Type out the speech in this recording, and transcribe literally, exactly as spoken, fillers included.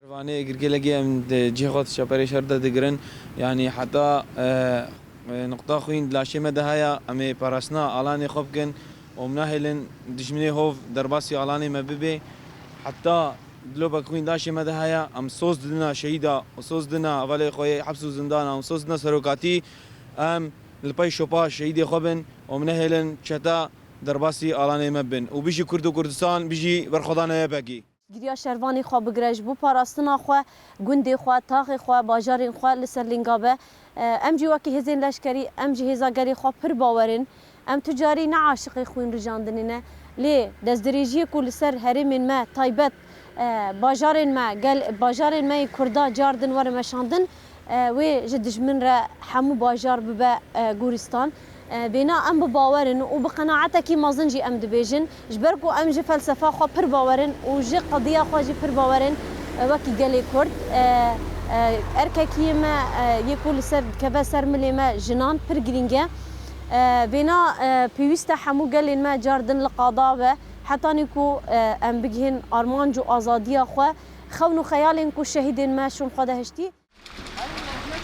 Şervanê Girgelekê em di cihê xwe çaperê şer de digirin. Yanî heta, e, e, nuqta xwîn di laşê me de heye, em ê parastina alanê xwe bikin û em nahêlin dijminê hov derbasî alanê me bibe. Heta dilopek xwîn laşê me de heye, em soz didina şehîda û soz didina hevalê xwe yê heps û zindana û soz didina serokatî, em li pey şopa şehîdê xwe bin û em nehêlin çeta derbasî alanê me bin. Û bijî Kurd û Kurdistan, bijî berxwedana Y P G. Giriya şervanê xwe bigire ji bo parastina xwe, gundê xwe, taxê xwe, bajarên xwe li ser lînga be. Em jî wekî hêzên leşkerî, em ji hêza gelê xwe pir bawer in. Em tu carî ne aşiqê xwîn rijandinê ne. Lê destdirêjiyê ku li ser herêmên me taybet, e, bajarên me, gel, bajarên me yê Kurda car din were meşandin, e, wê ji dijmin re hemû bajar bibe, e, goristan. E, vêna em bi bawer in û bi qenaetekî mezin jî em dibêjin, ji ber ku em ji felsefa xwe pir bawer in û ji qediya xwe jî pir bawer in, e, wekî gelê Kurd. E, e, erkekiyê me, e, yê ku li ser, dikeve ser milê me jinan pir girîng e. E, vêna, e, pêwîst e hemû gelên me car din li qada be, hetanî ku, e, em bigihên armanc û azadiya xwe, xewn û xeyalên ku şehîdên me şûn xwe de hiştî.